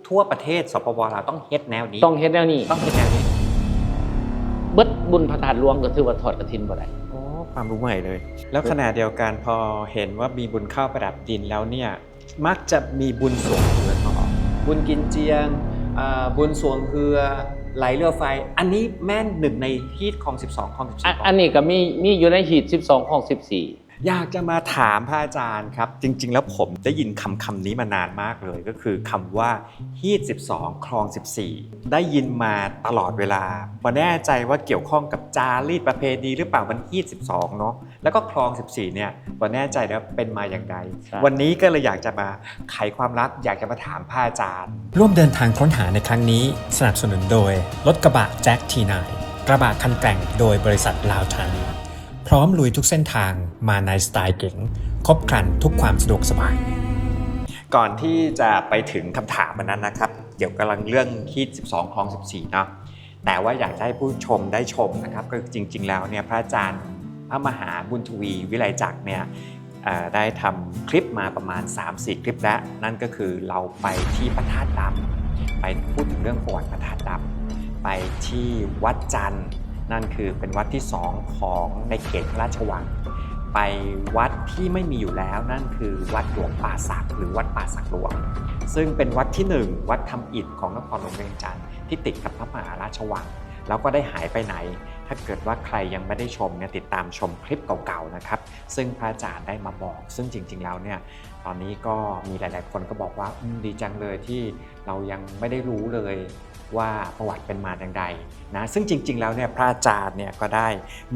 ທົ່ວປະເທດ ສປປ ລາວ ຕ້ອງເຮັດແນວນີ້ ຕ້ອງເຮັດແນວນີ້ ຕ້ອງເຮັດແນວນີ້. ເບິດບຸນພະທາດຫຼວງກໍຖືວ່າທອດກະຖິນບໍ່ໄດ້. ໂອ້ ຄວາມຮູ້ໃໝ່ເລີຍ. ແລ້ວຂະນະດຽວກັນ ພໍເຫັນວ່າມີບຸນເຂົ້າປະດັບດິນແລ້ວເນຍ ມັກຈະມີບຸນສວງເຮືອຕໍ່ ບຸນກິນຈຽງ ອາ ບຸນສວງເຮືອ ໄຫຼເຮືອໄຟ ອັນນີ້ແມ່ນໜຶ່ງໃນຮີດຂອງສິບສອງ ຂອງສິບສີ່ ອັນນີ້ກໍມີ ມີຢູ່ໃນຮີດສິບສອງ ຂອງສິບສີ່. ຢາກຈະມາຖາມພະອາຈານຄັບ ຈິງໆ ແລ້ວຜົມໄດ້ຍິນຄຳ ຄຳນີ້ມານານມາກເລີຍ ກໍຄືຄຳວ່າຮີດສິບສອງ ຄລອງສິບສີ່ ໄດ້ຍິນມາຕະຫຼອດເວລາ. ບໍ່ແນ່ໃຈວ່າກ່ຽວຂ້ອງກັບຈາຣີດປະເພນີຫຼືເປົ່າ ມັນຮີດສິບສອງເນາະ ແລ້ວກໍຄລອງສິບສີ່ເນຍ ບໍ່ແນ່ໃຈວ່າເປັນມາຢ່າງໃດ. ໃຊ່. ວັນນີ້ກໍເລີຍຢາກຈະມາໄຂຄວາມລັບ ຢາກຈະມາຖາມພະອາຈານ. ຮ່ວມເດີນທາງຄົ້ນຫາໃນຄັ້ງນີ້ ສະໜັບສະໜູນໂດຍ ລົດກະບະແຈັກ ທີນາຍ ກະບະຄັນແກວ່ງໂດຍບໍລິສັດລາວທານີ ພ້ອມລຸຍທຸກເສັ້ນທາງ ມາໃນສະໄຕລ໌ເກັງ ຄົບຄລັນທຸກຄວາມສະດວກສະບາຍ. ກ່ອນທີ່ຈະໄປເຖິງຄຳຖາມອັນນັ້ນນະຄັບ ກ່ຽວກັບເລື່ອງຮີດສິບສອງ ຄລອງສິບສີ່ເນາະ ແຕ່ວ່າຢາກຈະໃຫ້ຜູ້ຊົມໄດ້ຊົມນະຄັບ ກໍຈິງໆ ແລ້ວເນຍ ພະອາຈານພະມະຫາບຸນທະວີ ວິໄລຈັກເນຍ ເອີ ໄດ້ທຳຄລິບມາປະມານສາມສີ່ຄລິບແລ້ວ ນັ້ນກໍຄືເຮົາໄປທີ່ພະທາດດຳ ໄປ ພູດເຖິງເລື່ອງປະຫວັດພະທາດດຳ ໄປທີ່ວັດຈັນ ນັ້ນຄືເປັນວັດທີສອງຂອງໃນເຂດພະລາຊະວັງ ໄປວັດທີ່ໄມ່ມີຢູ່ແລ້ວ ນັ້ນຄືວັດຫຼວງປ່າສັກ ຫຼື ວັດປ່າສັກຫຼວງ ຊຶ່ງເປັນວັດທີໜຶ່ງ ວັດທຳອິດຂອງນະຄອນຫຼວງວຽງຈັນ ທີ່ຕິດກັບພະມະຫາລາຊະວັງ ແລ້ວກໍໄດ້ຫາຍໄປໄຫນ. ຖ້າເກີດວ່າໃຄຍັງບໍ່ໄດ້ຊົມເນຍ ຕິດຕາມຊົມຄລິບເກົ່າໆ ນະຄັບ ຊຶ່ງພະອາຈານໄດ້ມາບອກ ຊຶ່ງຈິງໆ ແລ້ວເນຍ ຕອນນີ້ກໍມີຫຼາຍໆ ຄົນກໍບອກວ່າ ອືມ ດີຈັງເລີຍທີ່ເຮົາຍັງບໍ່ໄດ້ຮູ້ເລີຍວ່າປະຫວັດເປັນມາຈັ່ງໃດນະ ຊຶ່ງຈິງໆ ແລ້ວເນຍ ພະອາຈານເນຍກໍໄດ້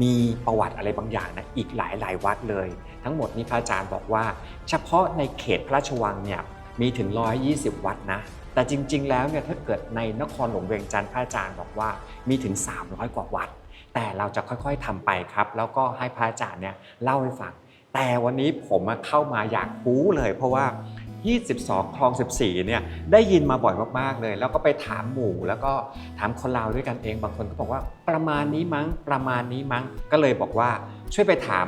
ມີປະຫວັດອະໄລບາງຢ່າງນະ ອີກຫຼາຍໆ ວັດເລີຍ. ທັງໝົດນີ້ພະອາຈານບອກວ່າ ສະເພາະໃນເຂດພະລາຊະວັງເນຍ ມີເຖິງຮ້ອຍຍີ່ສິບວັດນະ ແຕ່ຈິງໆ ແລ້ວເນຍ ຖ້າເກີດໃນນະຄອນຫຼວງວຽງຈັນ ພະອາຈານບອກວ່າມີເຖິງສາມຮ້ອຍກວ່າວັດ ແຕ່ເຮົາຈະຄ່ອຍໆ ທຳໄປຄັບ ແລ້ວກໍໃຫ້ພະອາຈານເນຍເລົ່າໃຫ້ຟັງ. ແຕ່ວັນນີ້ຜົມມາເຂົ້າມາຢາກຮູ້ເລີຍ ເພາະວ່າຮີດສິບສອງ ຄລອງສິບສີ່ເນຍ ໄດ້ຍິນມາບ່ອຍມາກໆ ເລີຍ ແລ້ວກໍໄປຖາມໝູ່ ແລ້ວກໍຖາມຄົນລາວດ້ວຍກັນເອງ ບາງຄົນກໍບອກວ່າ ປະມານນີ້ມັ້ງ ປະມານນີ້ມັ້ງ ກໍເລີຍບອກວ່າ ຊ່ວຍໄປຖາມ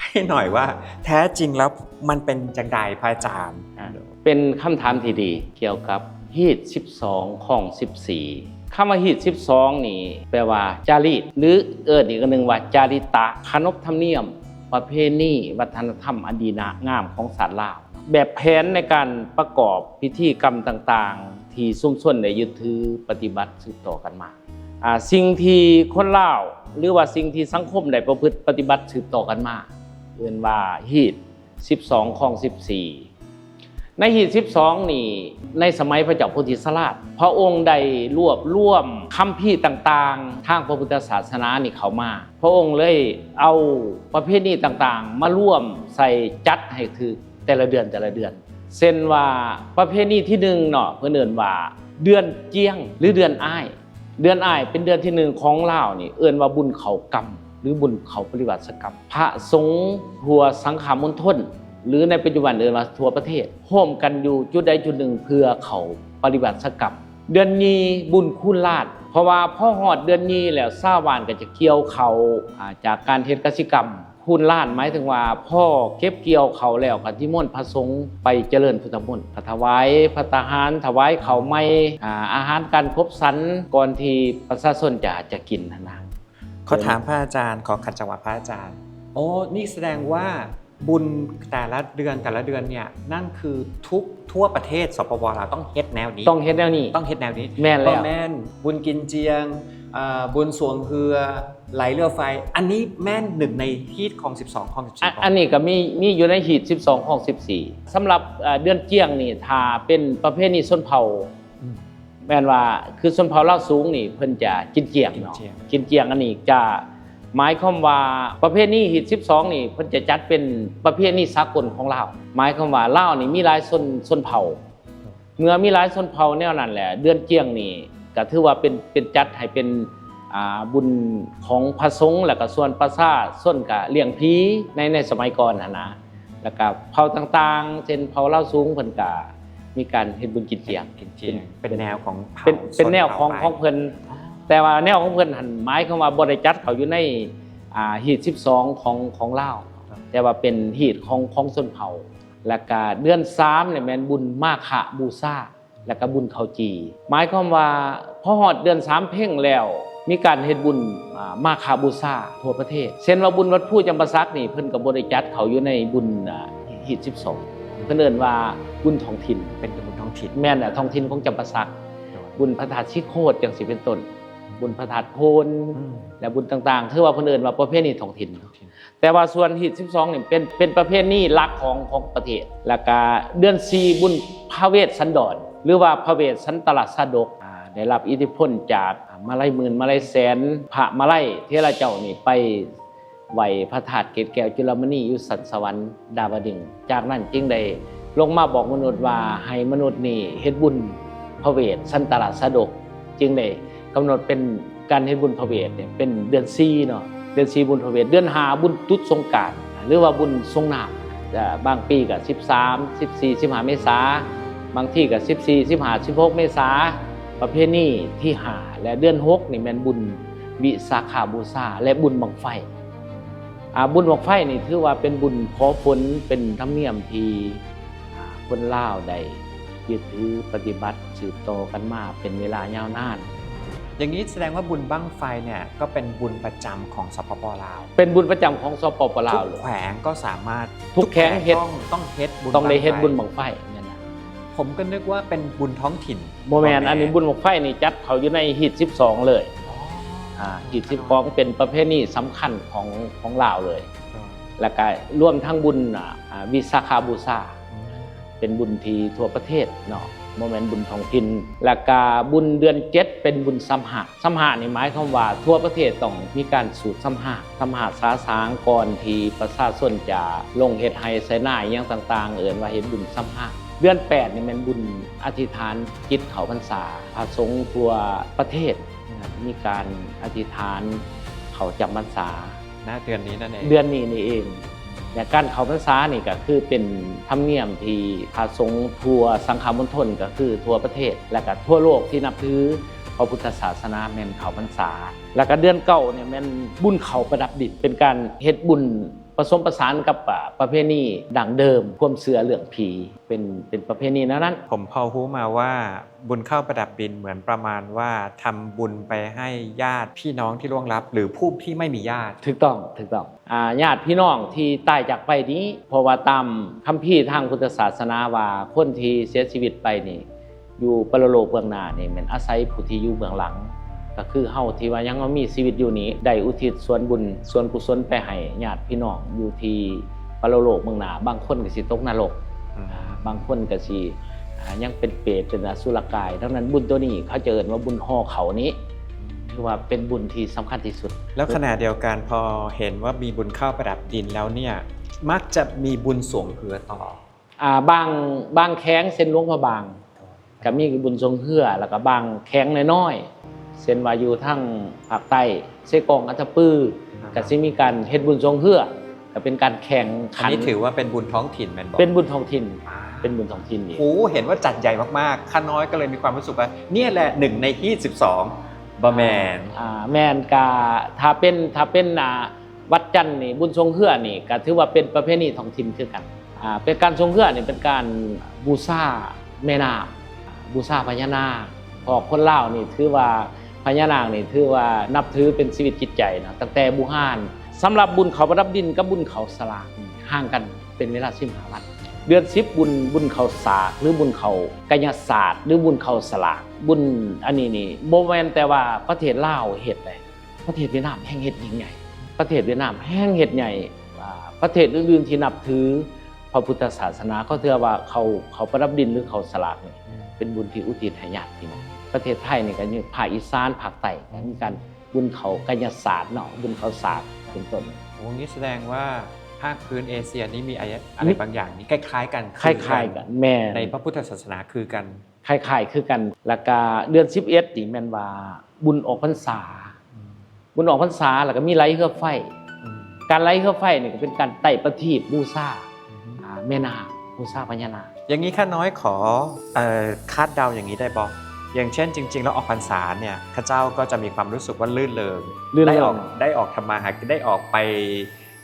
ໃຫ້ໜ້ອຍວ່າ ແທ້ຈິງແລ້ວມັນເປັນຈັ່ງໃດ ພະອາຈານ? ອ່າ ເປັນຄຳຖາມທີ່ດີກ່ຽວກັບຮີດສິບສອງ ຄອງສິບສີ່. ຄຳວ່າຮີດສິບສອງນີ້ ແປວ່າຈາຣີດ ຫຼື ເອີ້ນອີກອັນໜຶ່ງວ່າຈາຣິຕະ ຂະໜົບທຳນຽມ ປະເພນີ ວັດທະນະທຳອັນດີນາງາມຂອງຊາດລາວ, ແບບແຜນໃນການປະກອບພິທີກຳຕ່າງໆ ທີ່ຊຸມຊົນໄດ້ຍຶດຖືປະຕິບັດສືບຕໍ່ກັນມາ. ອາ ສິ່ງທີ່ຄົນລາວ ຫຼືວ່າສິ່ງທີ່ສັງຄົມໄດ້ປະພຶດປະຕິບັດສືບຕໍ່ກັນມາ ເອີ້ນວ່າຮີດສິບສອງ ຄອງສິບສີ່. ໃນຮີດສິບສອງນີ້ ໃນສະໄໝພະເຈົ້າໂພທິສະຫຼາດ ພະອົງໄດ້ລວບລວມຄຳພີຕ່າງໆ ທາງພະພຸດທະສາສະໜານີ້ເຂົ້າມາ. ພະອົງເລີຍເອົາປະເພນີຕ່າງໆ ມາລວມໃສ່ ຈັດໃຫ້ຖືກແຕ່ລະເດືອນ ແຕ່ລະເດືອນ. ເຊັ່ນວ່າປະເພນີທີໜຶ່ງເນາະ ເພິ່ນເອີ້ນວ່າເດືອນຈຽງ ຫຼື ເດືອນອ້າຍ. ເດືອນອ້າຍເປັນເດືອນທີໜຶ່ງຂອງລາວນີ້ ເອີ້ນວ່າບຸນເຂົ້າກຳ ຫຼື ບຸນເຂົ້າປະລິວາສະກຳ. ພະສົງທົ່ວສັງຄະມົນທົນ ຫຼື ໃນປັດຈຸບັນເອີ້ນວ່າທົ່ວປະເທດ ໂຮມກັນຢູ່ຈຸດໃດຈຸດໜຶ່ງເພື່ອເຂົ້າປະລິວາສະກຳ. ເດືອນຍີ່ບຸນຄູນລ້ານ ເພາະວ່າພໍຮອດເດືອນຍີ່ແລ້ວ ຊາວບ້ານກໍຈະກ່ຽວເຂົ້າ ອາ ຈາກການເຮັດກະສິກຳ. ຄູນລ້ານ ໝາຍເຖິງວ່າພໍເກັບກ່ຽວເຂົ້າແລ້ວ ກໍນິມົນພະສົງໄປຈະເລີນພຸດທະມົນ ຖວາຍພະທະຫານ ຖວາຍເຂົ້າໃໝ່ ອາ ອາຫານການຄົບສັນ ກ່ອນທີ່ປະຊາຊົນຈະ ຈະກິນຫັ້ນນະ. ຂໍຖາມພະອາຈານ ຂໍຂັດຈັງຫວະພະອາຈານ. ໂອ້ ນີ້ສະແດງວ່າບຸນແຕ່ລະເດືອນ ແຕ່ລະເດືອນເນຍ ນັ້ນຄືທຸກ ທົ່ວປະເທດ ສປປ ລາວ ຕ້ອງເຮັດແນວນີ້ ຕ້ອງເຮັດແນວນີ້ ຕ້ອງເຮັດແນວນີ້. ແມ່ນແລ້ວ ບໍ່ແມ່ນບຸນກິນຈຽງ ອາ ບຸນສວງເຮືອ ໄຫຼເຮືອໄຟ ອັນນີ້ແມ່ນໜຶ່ງໃນຮີດຂອງສິບສອງ ຂອງສິບສີ່ ອັນ ອັນນີ້ກໍມີ ມີຢູ່ໃນຮີດສິບສອງ ຂອງສິບສີ່. ສຳລັບ ເອີ ເດືອນຈຽງນີ້ ຖ້າເປັນປະເພນີຊົນເຜົ່າ ອືມ ແມ່ນວ່າ ຄືຊົນເຜົ່າລາວສູງນີ້ ເພິ່ນຈະກິນຈຽງເນາະ ກິນຈຽງ ກິນຈຽງ. ອັນນີ້ຈະໝາຍຄວາມວ່າ ປະເພນີຮີດສິບສອງນີ້ ເພິ່ນຈະຈັດເປັນປະເພນີສາກົນຂອງລາວ ໝາຍຄວາມວ່າລາວນີ້ມີຫຼາຍຊົນ ຊົນເຜົ່າ. ເມື່ອມີຫຼາຍຊົນເຜົ່າແນວນັ້ນແຫຼະ ເດືອນຈຽງນີ້ກໍຖືວ່າເປັນ ເປັນ ຈັດໃຫ້ເປັນ ອາ ບຸນຂອງພະສົງ ແລ້ວກໍສ່ວນປະຊາຊົນກໍລ້ຽງຜີໃນ ໃນສະໄໝກ່ອນຫັ້ນນະ. ແລ້ວກໍເຜົ່າຕ່າງໆ ເຊັ່ນເຜົ່າລາວສູງ ເພິ່ນກໍມີການເຮັດບຸນກິນຈຽງ ກິນຈຽງ ເປັນ ເປັນແນວຂອງເຜົ່າ ເປັນ ເປັນແນວຂອງ ຂອງເພິ່ນ. ອໍ ແຕ່ວ່າແນວຂອງເພິ່ນຫັ້ນ ໝາຍຄວາມວ່າບໍ່ໄດ້ຈັດເຂົ້າຢູ່ໃນ ອາ ຮີດສິບສອງຂອງ ຂອງລາວ ແຕ່ວ່າເປັນຮີດຂອງ ຂອງຊົນເຜົ່າ. ແລ້ວກະເດືອນສາມນີ້ແມ່ນບຸນມາຄະບູຊາ ແລ້ວກໍບຸນເຂົ້າຈີ່. ໝາຍຄວາມວ່າພໍຮອດເດືອນສາມເພັງແລ້ວ ມີການເຮັດບຸນ ອາ ມາຄະບູຊາທົ່ວປະເທດ. ເຊັ່ນວ່າບຸນວັດພູຈຳປາສັກນີ້ ເພິ່ນກໍບໍ່ໄດ້ຈັດເຂົ້າຢູ່ໃນບຸນ ອາ ຮີດສິບສອງ ເພິ່ນເອີ້ນວ່າບຸນທ້ອງຖິ່ນ. ເປັນບຸນທ້ອງຖິ່ນ. ແມ່ນລະ ທ້ອງຖິ່ນຂອງຈຳປາສັກ. ໂດຍ. ບຸນພະທາດສີໂຄດ ຈັ່ງຊີ້ເປັນຕົ້ນ, ບຸນພະທາດໂພນ ອືມ ແລະ ບຸນຕ່າງໆ ຖືວ່າເພິ່ນເອີ້ນວ່າປະເພນີທ້ອງຖິ່ນ. ແຕ່ວ່າສ່ວນຮີດສິບສອງນີ້ເປັນ ເປັນປະເພນີຫຼັກຂອງ ຂອງປະເທດ. ແລ້ວກະເດືອນສີ່ ບຸນພະເວດສັນດອນ ຫຼືວ່າພະເວດສັນຕະລະຊາດົກ ອາ ໄດ້ຮັບອິດທິພົນຈາກ ອາ ມະໄລໝື່ນ ມະໄລແສນ ພະມະໄລເຖລະເຈົ້ານີ້ໄປໄຫວ້ພະທາດເກດແກ້ວຈຸລະມະນີຢູ່ຊັ້ນສະຫວັນດາວະດຶງ. ຈາກນັ້ນຈຶ່ງໄດ້ລົງມາບອກມະນຸດວ່າ ໃຫ້ມະນຸດນີ້ເຮັດບຸນພະເວດສັນຕະລະຊາດົກ ຈຶ່ງໄດ້ກຳນົດເປັນ ການເຮັດບຸນພະເວດນີ້ເປັນເດືອນສີ່ເນາະ, ເດືອນສີ່ບຸນພະເວດ, ເດືອນຫ້າບຸນຕຸດສົງການ ຫຼືວ່າບຸນສົງນ້ຳ. ແລະ ບາງປີກໍສິບສາມ ສິບສີ່ ສິບຫ້າເມສາ, ບາງທີກໍສິບສີ່ ສິບຫ້າ ສິບຫົກເມສາ. ປະເພນີທີຫ້າ ແລະ ເດືອນຫົກນີ້ແມ່ນບຸນວິສາຂະບູຊາ ແລະ ບຸນບັ້ງໄຟ. ອາ ບຸນບັ້ງໄຟນີ້ຖືວ່າເປັນບຸນຂໍຝົນ, ເປັນທຳນຽມທີ່ ອາ ຄົນລາວໄດ້ຍຶດຖືປະຕິບັດສືບຕໍ່ກັນມາເປັນເວລາຍາວນານ. ຢ່າງນີ້ສະແດງວ່າບຸນບັ້ງໄຟເນ່ຍ ກໍເປັນບຸນປະຈຳຂອງ ສປປ ລາວ? ເປັນບຸນປະຈຳຂອງ ສປປ ລາວເລີຍ. ທຸກແຂວງກໍສາມາດ ທຸກແຂວງເຮັດ ຕ້ອງ ຕ້ອງເຮັດບຸນ ຕ້ອງໄດ້ເຮັດບຸນບັ້ງໄຟ ແມ່ນລະ. ຜົມກໍນຶກວ່າເປັນບຸນທ້ອງຖິ່ນ. ບໍ່ແມ່ນ, ບໍ່ແມ່ນ. ອັນນີ້ບຸນບັ້ງໄຟນີ້ຈັດເຂົ້າຢູ່ໃນຮີດສິບສອງເລີຍ. ອໍ ອາ ຮີດສິບສອງເປັນປະເພນີສຳຄັນຂອງ ຂອງລາວເລີຍ. ແລ້ວກະລວມທັງບຸນ ອາ ວິສາຂະບູຊາ ອືມ ເປັນບຸນທີ່ທົ່ວປະເທດເນາະ, ບໍ່ແມ່ນບຸນທ້ອງຖິ່ນ. ແລ້ວກະບຸນເດືອນເຈັດເປັນບຸນສຳຫະ. ສຳຫະນີ້ໝາຍຄວາມວ່າທົ່ວປະເທດຕ້ອງມີການສູດສຳຫະ, ສຳຫະສາສາງ ກ່ອນທີ່ປະຊາຊົນຈະລົງເຮັດໄຮ່ໄຖນາຫຍັງຕ່າງໆ ເອີ້ນວ່າເຮັດບຸນສຳຫະ. ເດືອນແປດນີ້ແມ່ນບຸນອະທິຖານຈິດເຂົ້າພັນສາ, ພະສົງທົ່ວປະເທດ ອືມ ມີການອະທິຖານເຂົ້າຈຳພັນສາ. ນະ ເດືອນນີ້ນັ້ນເອງ. ເດືອນນີ້ນີ້ເອງ. ແລະ ການເຂົ້າພັນສານີ້ກໍຄືເປັນທຳນຽມທີ່ພະສົງທົ່ວສັງຄະມົນທົນ ກໍຄືທົ່ວປະເທດ ແລະ ກໍທົ່ວໂລກທີ່ນັບຖືພະພຸດທະສາສະໜາແມ່ນເຂົ້າພັນສາ. ແລ້ວກໍເດືອນເກົ້ານີ້ແມ່ນບຸນເຂົ້າປະດັບດິນ, ເປັນການເຮັດບຸນປະສົມປະສານກັບ ອາ ປະເພນີດັ້ງເດີມ, ຄວາມເຊື່ອເລື່ອງຜີ. ເປັນ ເປັນປະເພນີແນວນັ້ນ. ຜົມພໍຮູ້ມາວ່າບຸນເຂົ້າປະດັບດິນເໝືອນປະມານວ່າທຳບຸນໄປໃຫ້ຍາດພີ່ນ້ອງທີ່ລ່ວງລັບ ຫຼື ຜູ້ທີ່ໄມ່ມີຍາດ. ຖືກຕ້ອງ, ຖືກຕ້ອງ. ອາ ຍາດພີ່ນ້ອງທີ່ຕາຍຈາກໄປນີ້ ເພາະວ່າຕາມຄຳພີທາງພຸດທະສາສະໜາວ່າ ຄົນທີ່ເສຍຊີວິດໄປນີ້ ຢູ່ປະໂລກເບື້ອງໜ້ານີ້ແມ່ນອາໄສຜູ້ທີ່ຢູ່ເບື້ອງຫຼັງ, ກໍຄືເຮົາທີ່ວ່າຍັງມີຊີວິດຢູ່ນີ້ ໄດ້ອຸທິດສ່ວນບຸນສ່ວນກຸສົນໄປໃຫ້ຍາດພີ່ນ້ອງຢູ່ທີ່ປະໂລກເບື້ອງໜ້າ. ບາງຄົນກໍຊິຕົກນະລົກ, ອືມ ອາ ບາງຄົນກໍຊິ ອາ ຍັງເປັນເປດ ເປັນອະສຸລະກາຍ. ດັ່ງນັ້ນ ບຸນໂຕນີ້ເຂົາຈະເອີ້ນວ່າບຸນຫໍ່ເຂົ້ານີ້ ອືມ ຖືວ່າເປັນບຸນທີ່ສຳຄັນທີ່ສຸດ. ແລ້ວຂະນະດຽວກັນ ພໍເຫັນວ່າມີບຸນເຂົ້າປະດັບດິນແລ້ວເນ່ຍ ມັກຈະມີບຸນສວງເຮືອຕໍ່. ອາ ບາງ ບາງແຂວງ ເຊັ່ນ ຫຼວງພະບາງ ກໍມີບຸນສວງເຮືອ, ແລ້ວກໍບາງແຂວງນ້ອຍໆ ເຊັ່ນວ່າຢູ່ທາງພາກໃຕ້ ເຊກອງ ອັດຕະປື ອ່າ ກໍຊິມີການເຮັດບຸນສວງເຮືອ, ກໍເປັນການແຂ່ງຂັນ. ອັນນີ້ຖືວ່າເປັນບຸນທ້ອງຖິ່ນແມ່ນບໍ່? ເປັນບຸນທ້ອງຖິ່ນ. ອ່າ ເປັນບຸນທ້ອງຖິ່ນອີກ. ໂອ້ ເຫັນວ່າຈັດໃຫຍ່ມາກໆ, ຂ້ານ້ອຍກໍເລີຍມີຄວາມຮູ້ສຶກວ່າ ນີ້ແຫຼະ ໜຶ່ງໃນຮີດສິບສອງ ບໍ່ແມ່ນ? ອ່າ ແມ່ນ. ກະ ຖ້າເປັນ ຖ້າເປັນ ອ່າ ວັດຈັນນີ້ ບຸນສວງເຮືອນີ້ ກະຖືວ່າເປັນປະເພນີທ້ອງຖິ່ນຄືກັນ. ອ່າ ເປັນການສວງເຮືອນີ້ ເປັນການບູຊາແມ່ນ້ຳ, ບູຊາພະຍານາກ. ເພາະຄົນລາວນີ້ຖືວ່າ ພະຍານາກນີ້ຖືວ່ານັບຖືເປັນຊີວິດຈິດໃຈເນາະ ຕັ້ງແຕ່ບູຮານ. ສຳລັບບຸນເຂົ້າປະດັບດິນກັບບຸນເຂົ້າສາກນີ້ ຫ່າງກັນເປັນເວລາສິບຫ້າວັນ. ເດືອນສິບ ບຸນ ບຸນເຂົ້າສາກ ຫຼື ບຸນເຂົ້າໄກຍະສາດ ຫຼື ບຸນເຂົ້າສາກ. ບຸນອັນນີ້ນີ້ ບໍ່ແມ່ນແຕ່ວ່າປະເທດລາວເຮັດເດ້. ປະເທດຫວຽດນາມແຮ່ງເຮັດຍິ່ງໃຫຍ່, ປະເທດຫວຽດນາມແຮ່ງເຮັດໃຫຍ່. ອ່າ ປະເທດອື່ນໆທີ່ນັບຖືພະພຸດທະສາສະໜາ ເຂົາເຊື່ອວ່າເຂົ້າ ເຂົ້າປະດັບດິນ ຫຼື ເຂົ້າສາກນີ້ ອືມ ເປັນບຸນທີ່ອຸທິດໃຫ້ຍາດພີ່ນ້ອງ. ປະເທດໄທນີ້ກໍມີພາກອີສານ ພາກໃຕ້ ອືມ ກໍມີການບຸນເຂົ້າໄກຍະສາດເນາະ, ບຸນເຂົ້າສາກເປັນຕົ້ນ. ໂອ້ ນີ້ສະແດງວ່າພາກພື້ນເອເຊຍນີ້ມີອາ ອາໄລບາງຢ່າງນີ້ຄ້າຍໆກັນ, ຄ້າຍໆກັນ. ແມ່ນ. ໃນພະພຸດທະສາສະໜາຄືກັນ. ຄ້າຍໆຄືກັນ. ແລ້ວກະເດືອນສິບເອັດນີ້ແມ່ນວ່າບຸນອອກພັນສາ, ອືມ ບຸນອອກພັນສາ ແລ້ວກະມີໄຫຼເຮືອໄຟ. ອືມ ການໄຫຼເຮືອໄຟນີ້ກະເປັນການໄຕ້ປະທີບບູຊາ ອືມ ອາ ແມ່ນາງ ບູຊາພະຍານາງ. ຢ່າງນີ້ຂ້ານ້ອຍຂໍ ເອີ ຄາດເດົາຢ່າງນີ້ໄດ້ບໍ່? ຢ່າງເຊັ່ນ ຈິງໆແລ້ວອອກພັນສາເນ່ຍ ເຂົາເຈົ້າກໍຈະມີຄວາມຮູ້ສຶກວ່າລື່ນເລີງ, ລື່ນເລີງ ໄດ້ອອກ ໄດ້ອອກທຳມາຫາກິນ, ໄດ້ອອກໄປ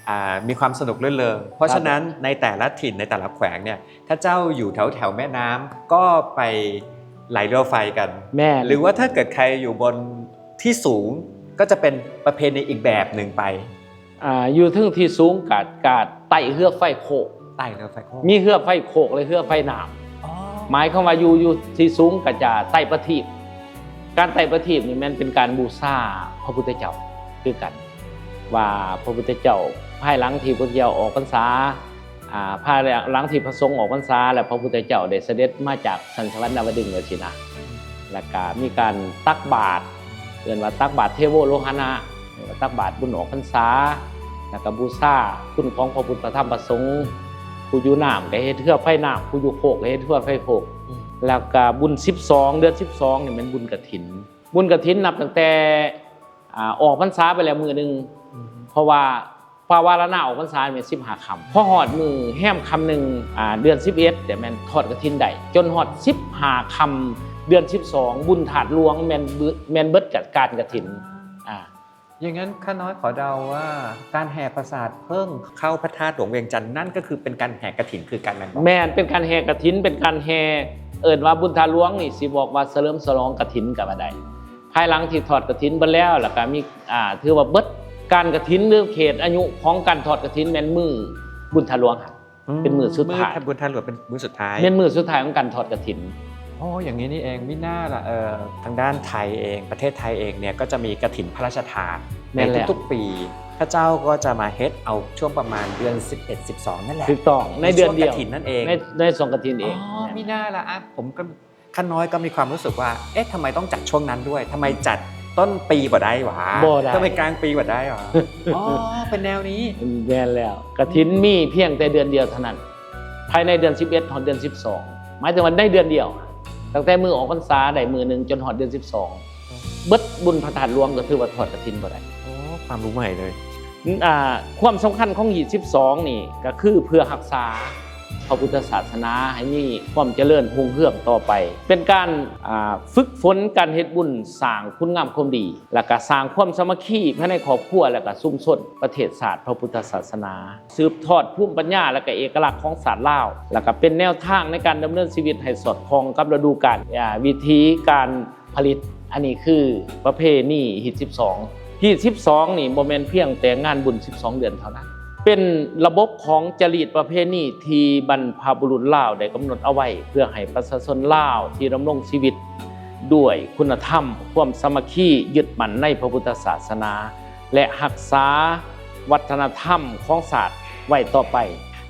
ອ່າ ມີຄວາມສະໜຸກລື່ນເລີງ. ເພາະ ຄຣັບ ສະນັ້ນ ໃນແຕ່ລະຖິ່ນ ໃນແຕ່ລະແຂວງເນ່ຍ ເຂົາເຈົ້າຢູ່ແຖວໆແມ່ນ້ຳ ກໍໄປ ໄຫຼເຮືອໄຟກັນ ແມ່ນ ຫຼືວ່າຖ້າເກີດໃຄຢູ່ບົນທີ່ສູງ ກໍຈະເປັນປະເພນີອີກແບບໜຶ່ງໄປ. ອ່າ ຢູ່ເທິງທີ່ສູງກະ ກະໄຕ້ເຮືອໄຟໂຄກ ໄຕ້ເຮືອໄຟໂຄກ ມີເຮືອໄຟໂຄກ ແລະ ເຮືອໄຟນ້ຳ. ອໍ ໝາຍຄວາມວ່າຢູ່ ຢູ່ທີ່ສູງກະຈະໄຕ້ປະທີບ. ການໄຕ້ປະທີບນີ້ແມ່ນເປັນການບູຊາພະພຸດທະເຈົ້າຄືກັນ ວ່າພະພຸດທະເຈົ້າ ພາຍຫຼັງທີ່ພະພຸດທະເຈົ້າອອກພັນສາ ອ່າ ພາຍຫຼັງທີ່ພະສົງອອກພັນສາ ແລະ ພະພຸດທະເຈົ້າໄດ້ສະເດັດມາຈາກສັນສະວັນນາວະດຶງ ຈັ່ງຊີ້ນະ ແລ້ວກະມີການຕັກບາດ ເອີ້ນວ່າຕັກບາດເທໂວໂລຫະນະ ຫຼືວ່າຕັກບາດບຸນອອກພັນສາ ແລ້ວກະບູຊາຄຸນຂອງພະພຸດ ພະທຳ ພະສົງ. ຜູ້ຢູ່ນ້ຳກະເຮັດເຮືອໄຟນ້ຳ ຜູ້ຢູ່ໂຄກກະເຮັດເຮືອໄຟໂຄກ. ອືມ ແລ້ວກະບຸນສິບສອງ ເດືອນສິບສອງນີ້ແມ່ນບຸນກະຖິນ. ບຸນກະຖິນນັບຕັ້ງແຕ່ ອ່າ ອອກພັນສາໄປແລ້ວມື້ໜຶ່ງ. ອືມ ເພາະວ່າ ພະວາລະນາອອກພັນສາແມ່ນສິບຫ້າຄ່ຳ ພໍຮອດມື້ແຮມຄ່ຳໜຶ່ງ ອ່າ ເດືອນສິບເອັດ ແຕ່ແມ່ນທອດກະຖິນໄດ້ ຈົນຮອດສິບຫ້າຄ່ຳເດືອນສິບສອງ ບຸນທາດຫຼວງແມ່ນ ແມ່ນເບິດການກະຖິນ. ອ່າ ຢ່າງນັ້ນຂ້ານ້ອຍຂໍເດົາວ່າ ການແຫ່ປາສາດເຜິ້ງເຂົ້າພະທາດຫຼວງວຽງຈັນນັ້ນ ກໍຄືເປັນການແຫ່ກະຖິນຄືກັນແມ່ນບໍ່? ແມ່ນ ເປັນການແຫ່ກະຖິນ ເປັນການແຫ່ ເອີ້ນວ່າບຸນທາດຫຼວງນີ້ ຊິບອກວ່າສະເຫຼີມສະຫຼອງກະຖິນກໍວ່າໄດ້. ພາຍຫຼັງທີ່ທອດກະຖິນເບິດແລ້ວ ແລ້ວກະມີ ອ່າ ຖືວ່າເບິດການກະຖິນ ຫຼື ເຂດອາຍຸຂອງການທອດກະຖິນແມ່ນມື້ບຸນທາດຫຼວງຫັ້ນ. ອືມ ເປັນມື້ສຸດທ້າຍ ມື້ບຸນທາດຫຼວງເປັນມື້ສຸດທ້າຍ ແມ່ນມື້ສຸດທ້າຍຂອງການທອດກະຖິນ. ອໍ ຢ່າງນີ້ນີ້ເອງ ມີໜ້າລະ ເອີ ທາງດ້ານໄທເອງ ປະເທດໄທເອງເນ່ຍ ກໍຈະມີກະຖິນພະລາຊະທານ ແມ່ນແລ້ວ ໃນທຸກໆປີ ເຂົາເຈົ້າກໍຈະມາເຮັດເອົາຊ່ວງປະມານເດືອນສິບເອັດ ສິບສອງ ນັ້ນແຫຼະ ຖືກຕ້ອງ ໃນເດືອນດຽວ ໃນຊ່ວງກະຖິນນັ້ນເອງ. ໃນ ໃນຊ່ວງກະຖິນເອງ. ອໍ ແມ່ນ ມີໜ້າລະ ອ່ະ ຜົມກໍ ຂ້ານ້ອຍກໍມີຄວາມຮູ້ສຶກວ່າ ເອະ ທຳໄມຕ້ອງຈັດຊ່ວງນັ້ນດ້ວຍ? ທຳໄມຈັດຕົ້ນປີບໍ່ໄດ້ຫວາ? ບໍ່ໄດ້. ທຳໄມກາງປີບໍ່ໄດ້ຫວາ? ອໍ ເປັນແນວນີ້. ແມ່ນແລ້ວ ກະຖິນມີພຽງແຕ່ເດືອນດຽວເທົ່ານັ້ນ ພາຍໃນເດືອນສິບເອັດ ຮອດເດືອນສິບສອງ ໝາຍເຖິງວ່າໃນເດືອນດຽວ ຕັ້ງແຕ່ມື້ອອກພັນສາໄດ້ມື້ໜຶ່ງ ຈົນຮອດເດືອນສິບສອງ ເບິດບຸນພະທາດຫຼວງກໍຖືວ່າທອດກະຖິນບໍ່ໄດ້. ໂອ້ ຄວາມຮູ້ໃໝ່ເລີຍ. ອ່າ ຄວາມສຳຄັນຂອງຮີດສິບສອງນີ້ກໍຄືເພື່ອຮັກສາພະພຸດທະສາສະໜາໃຫ້ມີຄວາມຈະເລີນຮຸ່ງເຮືອງຕໍ່ໄປ ເປັນການ ອ່າ ຝຶກຝົນການເຮັດບຸນ ສ້າງຄຸນງາມຄວາມດີ ແລ້ວກະສ້າງຄວາມສາມັກຄີພາຍໃນຄອບຄົວ ແລ້ວກະຊຸມຊົນ ປະເທດ ຊາດ ພະພຸດທະສາສະໜາ ສືບທອດພູມປັນຍາ ແລະ ກະເອກະລັກຂອງຊາດລາວ ແລະ ກະເປັນແນວທາງໃນການດຳເນີນຊີວິດໃຫ້ສອດຄ່ອງກັບລະດູການ ອາ ວິທີການຜະລິດ. ອັນນີ້ຄືປະເພນີຮີດສິບສອງ. ຮີດສິບສອງນີ້ບໍ່ແມ່ນພຽງແຕ່ງານບຸນສິບສອງເດືອນເທົ່ານັ້ນ, ເປັນລະບົບຂອງຈະລີດປະເພນີທີ່ບັນພະບຸລຸດລາວໄດ້ກຳນົດເອົາໄວ້ ເພື່ອໃຫ້ປະຊາຊົນລາວທີ່ດຳລົງຊີວິດດ້ວຍຄຸນນະທຳ, ຄວາມສາມັກຄີ, ຍຶດໝັ້ນໃນພະພຸດທະສາສະໜາ ແລະ ຮັກສາວັດທະນະທຳຂອງຊາດໄວ້ຕໍ່ໄປ.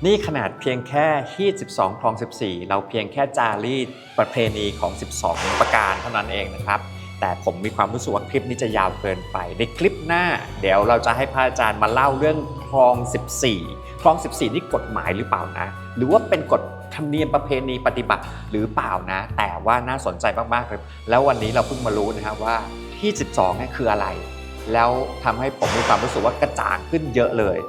ນີ້ຂະໜາດພຽງແຄ່ຮີດສິບສອງ ຄອງສິບສີ່ ເຮົາພຽງແຄ່ຈາລີດປະເພນີຂອງສິບສອງປະການເທົ່ານັ້ນເອງນະຄັບ, ແຕ່ຜົມມີຄວາມຮູ້ສຶກວ່າຄລິບນີ້ຈະຍາວເກີນໄປ. ໃນຄລິບໜ້າ ດຽວເຮົາຈະໃຫ້ພະອາຈານມາເລົ່າເລື່ອງຄອງສິບສີ່. ຄອງສິບສີ່ນີ້ກົດໝາຍຫຼືເປົ່ານະ ຫຼືວ່າເປັນກົດທຳນຽມປະເພນີປະຕິບັດຫຼືເປົ່ານະ, ແຕ່ວ່າໜ້າສົນໃຈມາກໆເລີຍ. ແລ້ວວັນນີ້ເຮົາເພິ່ງມາຮູ້ນະຄັບວ່າຮີດສິບສອງນີ້ຄືອະໄລ ແລ້ວທຳໃຫ້ຜົມມີຄວາມຮູ້ສຶກວ່າກະຈ່າງຂຶ້ນເຍອະເລີຍ.